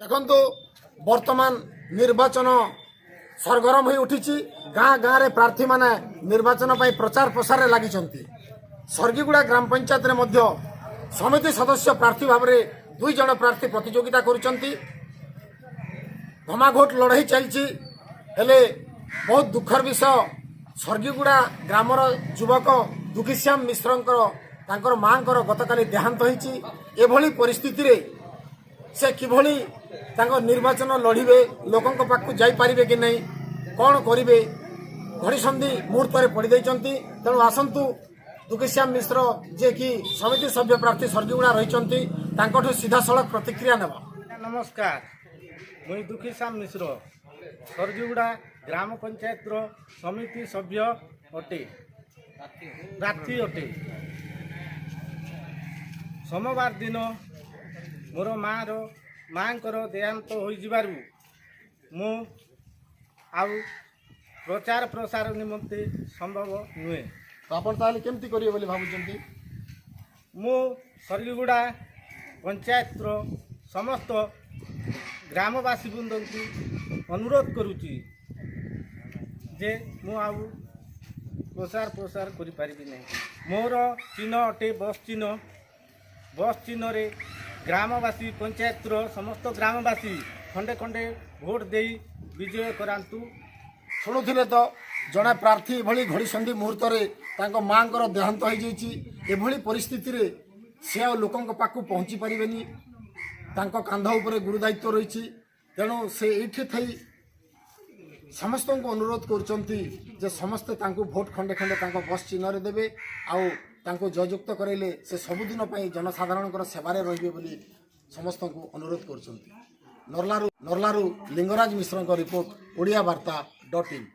ଦେଖନ୍ତୁ, ବର୍ତ୍ତମାନ ନିର୍ବାଚନ ସରଗରମ ହୋଇ ଉଠିଛି। ଗାଁ ଗାଁରେ ପ୍ରାର୍ଥୀମାନେ ନିର୍ବାଚନ ପାଇଁ ପ୍ରଚାର ପ୍ରସାରରେ ଲାଗିଛନ୍ତି। ସର୍ଗିଗୁଡ଼ା ଗ୍ରାମ ପଞ୍ଚାୟତରେ ମଧ୍ୟ ସମିତି ସଦସ୍ୟ ପ୍ରାର୍ଥୀ ଭାବରେ ଦୁଇ ଜଣ ପ୍ରାର୍ଥୀ ପ୍ରତିଯୋଗିତା କରୁଛନ୍ତି। ଘମାଘୋଟ ଲଢ଼େଇ ଚାଲିଛି। ହେଲେ ବହୁତ ଦୁଃଖର ବିଷୟ, ସର୍ଗିଗୁଡ଼ା ଗ୍ରାମର ଯୁବକ ଦୁଃଖୀଶ୍ୟାମ ମିଶ୍ରଙ୍କର ତାଙ୍କର ମାଙ୍କର ଗତକାଲି ଦେହାନ୍ତ ହୋଇଛି। ଏଭଳି ପରିସ୍ଥିତିରେ ସେ କିଭଳି ତାଙ୍କ ନିର୍ବାଚନ ଲଢ଼ିବେ? ଲୋକଙ୍କ ପାଖକୁ ଯାଇପାରିବେ କି ନାହିଁ? କ'ଣ କରିବେ? ଘଡ଼ିସନ୍ଧି ମୁହୂର୍ତ୍ତରେ ପଡ଼ିଯାଇଛନ୍ତି। ତେଣୁ ଆସନ୍ତୁ, ଦୁଃଖୀଶ୍ୟାମ ମିଶ୍ର, ଯିଏକି ସମିତି ସଭ୍ୟ ପ୍ରାର୍ଥୀ ସର୍ଗିଗୁଡ଼ା ରହିଛନ୍ତି, ତାଙ୍କଠୁ ସିଧାସଳଖ ପ୍ରତିକ୍ରିୟା ନେବା। ନମସ୍କାର, ମୁଇଁ ଦୁଃଖୀଶ୍ୟାମ ମିଶ୍ର, ସର୍ଗିଗୁଡ଼ା ଗ୍ରାମ ପଞ୍ଚାୟତର ସମିତି ସଭ୍ୟ ଅଟେ, ପ୍ରାର୍ଥୀ ଅଟେ। ସୋମବାର ଦିନ ମୋର ମାଆଙ୍କର ଦେହାନ୍ତ ହୋଇଯିବାରୁ ମୁଁ ଆଉ ପ୍ରଚାର ପ୍ରସାର ନିମନ୍ତେ ସମ୍ଭବ ନୁହେଁ। ତ ଆପଣ ତାହେଲେ କେମିତି କରିବେ ବୋଲି ଭାବୁଛନ୍ତି? ମୁଁ ସର୍ଗିଗୁଡ଼ା ପଞ୍ଚାୟତର ସମସ୍ତ ଗ୍ରାମବାସୀ ବୃନ୍ଦଙ୍କୁ ଅନୁରୋଧ କରୁଛି ଯେ ମୁଁ ଆଉ ପ୍ରଚାର ପ୍ରସାର କରିପାରିବି ନାହିଁ। ମୋର ଚିହ୍ନ ଅଟେ ବସ୍ ଚିହ୍ନ। ବସ୍ ଚିହ୍ନରେ ଗ୍ରାମବାସୀ, ପଞ୍ଚାୟତର ସମସ୍ତ ଗ୍ରାମବାସୀ ଖଣ୍ଡେ ଖଣ୍ଡେ ଭୋଟ ଦେଇ ବିଜୟ କରାନ୍ତୁ। ଶୁଣୁଥିଲେ ତ, ଜଣେ ପ୍ରାର୍ଥୀ ଏଭଳି ଘଡ଼ିସନ୍ଧି ମୁହୂର୍ତ୍ତରେ ତାଙ୍କ ମାଆଙ୍କର ଦେହାନ୍ତ ହୋଇଯାଇଛି। ଏଭଳି ପରିସ୍ଥିତିରେ ସେ ଆଉ ଲୋକଙ୍କ ପାଖକୁ ପହଞ୍ଚି ପାରିବେନି। ତାଙ୍କ କାନ୍ଧ ଉପରେ ଗୁରୁଦାୟିତ୍ୱ ରହିଛି। ତେଣୁ ସେ ଏଇଠି ଥାଇ ସମସ୍ତଙ୍କୁ ଅନୁରୋଧ କରୁଛନ୍ତି ଯେ ସମସ୍ତେ ତାଙ୍କୁ ଭୋଟ ଖଣ୍ଡେ ଖଣ୍ଡେ ତାଙ୍କ ବସ୍ ଚିହ୍ନରେ ଦେବେ ଆଉ ତାଙ୍କୁ ଜୟଯୁକ୍ତ କରାଇଲେ ସେ ସବୁଦିନ ପାଇଁ ଜନସାଧାରଣଙ୍କର ସେବାରେ ରହିବେ ବୋଲି ସମସ୍ତଙ୍କୁ ଅନୁରୋଧ କରୁଛନ୍ତି। ନର୍ଲାରୁ ଲିଙ୍ଗରାଜ ମିଶ୍ରଙ୍କ ରିପୋର୍ଟ, ଓଡ଼ିଆ ବାର୍ତ୍ତା .ଇନ୍।